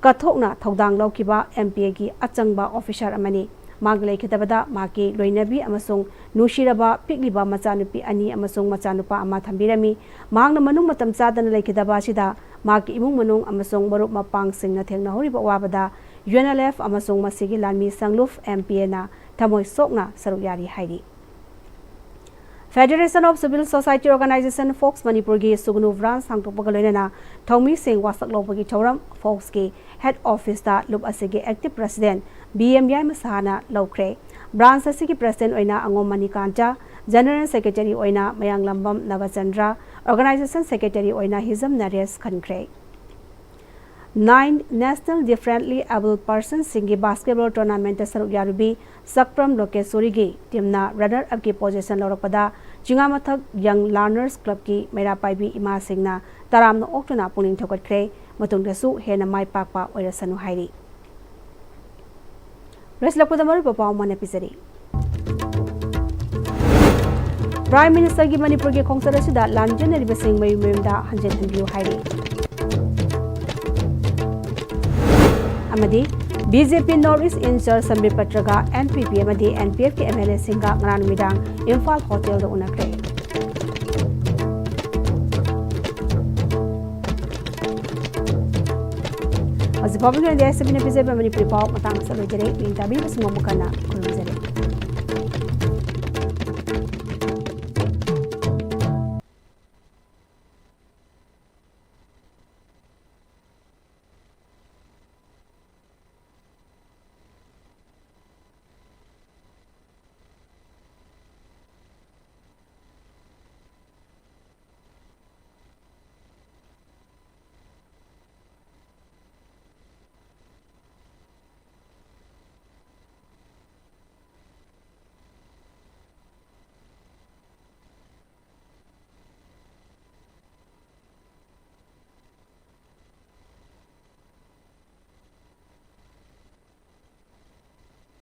ꯀꯠꯊꯣꯛꯅ ꯊꯧꯗꯥꯡ ꯂꯧꯈꯤꯕ MPAꯒꯤ ꯑꯆꯪꯕ officer ꯑꯃꯅꯤ꯫ ꯃꯍꯥꯛ ꯂꯩꯈꯤꯗꯕꯗ ꯃꯍꯥꯛꯀꯤ ꯂꯣꯏꯅꯕꯤ ꯑꯃꯁꯨꯡ ꯅꯨꯡꯁꯤꯔꯕ ꯄꯤꯛꯂꯤꯕ ꯃꯆꯥꯅꯨꯄꯤ ꯑꯅꯤ ꯑꯃꯁꯨꯡ ꯃꯆꯥꯅꯨꯄꯥ ꯑꯃ ꯊꯝꯕꯤꯔꯝꯃꯤ꯫ ꯃꯍꯥꯛꯅ ꯃꯅꯨꯡ ꯃꯇꯝ ꯆꯥꯗꯅ ꯂꯩꯈꯤꯗꯕ ꯑꯁꯤꯗ ꯃꯍꯥꯛꯀꯤ ꯏꯃꯨꯡ ꯃꯅꯨꯡ ꯑꯃꯁꯨꯡ ꯃꯔꯨꯞ ꯃꯄꯥꯡꯁꯤꯡꯅ ꯊꯦꯡꯅꯍꯧꯔꯤꯕ ꯑꯋꯥꯕꯗ UNLF ꯑꯃꯁꯨꯡ ꯃꯁꯤꯒꯤ ꯂꯥꯟꯃꯤ ꯁꯪꯂꯨꯞ MPAꯅ ꯊꯃꯣꯏ ꯁꯣꯛꯅ ꯁꯔꯨꯛ ꯌꯥꯔꯤ ꯍꯥꯏꯔꯤ꯫ Federation of Civil Society Organization, fox ꯃꯅꯤꯄꯨꯔꯒꯤ ꯁꯨꯒꯅꯨ branch ꯍꯥꯡꯗꯣꯛꯄꯒ ꯂꯣꯏꯅꯅ ꯊꯧꯃꯤꯁꯤꯡ ꯋꯥꯁꯛ ꯂꯧꯕꯒꯤ ꯊꯧꯔꯝ ꯐꯣꯛꯁꯀꯤ head officeꯇ ꯂꯨꯞ ꯑꯁꯤꯒꯤ active president B M ꯌꯥꯏꯃ ꯁꯍꯥꯅ ꯂꯧꯈ꯭ꯔꯦ꯫ Branch ꯑꯁꯤꯒꯤ president ꯑꯣꯏꯅ ꯑꯉꯣꯝ ꯃꯅꯤꯀꯥꯟꯇ, general secretary ꯑꯣꯏꯅ ꯃꯌꯥꯡꯂꯝꯕꯝ ꯅꯕꯆꯟꯗ꯭ꯔ, organization secretary ꯑꯣꯏꯅ ꯍꯤꯖꯝ ꯅꯔꯦꯁ ꯈꯟꯈ꯭ꯔꯦ꯫ Nine National Differently Abled Personsꯁꯤꯡꯒꯤ basketball tournamentꯇ ꯁꯔꯨꯛ ꯌꯥꯔꯨꯕꯤ ꯁꯛꯄ꯭ꯔꯝ ꯂꯣꯀꯦꯁꯣꯔꯤꯒꯤ teamꯅ runner upꯀꯤ position ꯂꯧꯔꯛꯄꯗ ꯆꯤꯉꯥꯃꯊꯛ Young Learners Clubꯀꯤ ꯃꯩꯔꯥ ꯄꯥꯏꯕꯤ ꯏꯃꯥꯁꯤꯡꯅ ꯇꯔꯥꯝꯅ ꯑꯣꯛꯇꯨꯅ ꯄꯨꯛꯅꯤꯡ ꯊꯧꯒꯠꯈ꯭ꯔꯦ꯫ ꯃꯇꯨꯡꯗꯁꯨ ꯍꯦꯟꯅ ꯃꯥꯏ ꯄꯥꯛꯄ ꯑꯣꯏꯔꯁꯅꯨ ꯍꯥꯏꯔꯤ꯫ ꯂꯣꯏꯁꯤꯜꯂꯛꯄꯗ ꯃꯔꯨꯑꯣꯏꯕ ꯄꯥꯎ ꯑꯃꯅ ꯄꯤꯖꯔꯤ꯫ Prime Ministerꯒꯤ ꯃꯅꯤꯄꯨꯔꯒꯤ ꯈꯣꯡꯆꯠ ꯑꯁꯤꯗ ꯂꯥꯟꯖꯦꯟꯅꯔꯤꯕꯁꯤꯡ ꯃꯌꯨꯝ ꯃꯌꯨꯝꯗ ꯍꯟꯖꯤꯟ ꯍꯟꯕꯤꯌꯨ ꯍꯥꯏꯔꯤ꯫ ꯑꯃꯗꯤ BJP North East in Charge ꯁꯝꯕꯤꯠ ꯄꯇ꯭ꯔꯒ NPP ꯑꯃꯗꯤ NPFꯀꯤ MLAꯁꯤꯡꯒ ꯉꯔꯥꯡ ꯅꯨꯃꯤꯗꯥꯡ ꯏꯝꯐꯥꯜ hotelꯗ ꯎꯅꯈ꯭ꯔꯦ꯫ ꯍꯧꯖꯤꯛ ꯐꯥꯎꯕꯒꯤ ꯑꯣꯏꯅꯗꯤ ꯑꯥꯏ ꯑꯦꯁ ꯇꯤ ꯚꯤꯅ ꯄꯤꯖꯕ ꯃꯅꯤꯄꯨꯔꯤ ꯄꯥꯎ ꯃꯇꯥꯡ ꯑꯁꯤꯗ ꯂꯣꯏꯖꯔꯦ꯫ ꯌꯦꯡ ꯇꯥꯕꯤꯕꯁꯤꯡ ꯑꯃꯨꯛ ꯍꯟꯅ ꯈꯨꯔꯨꯝꯖꯔꯤ꯫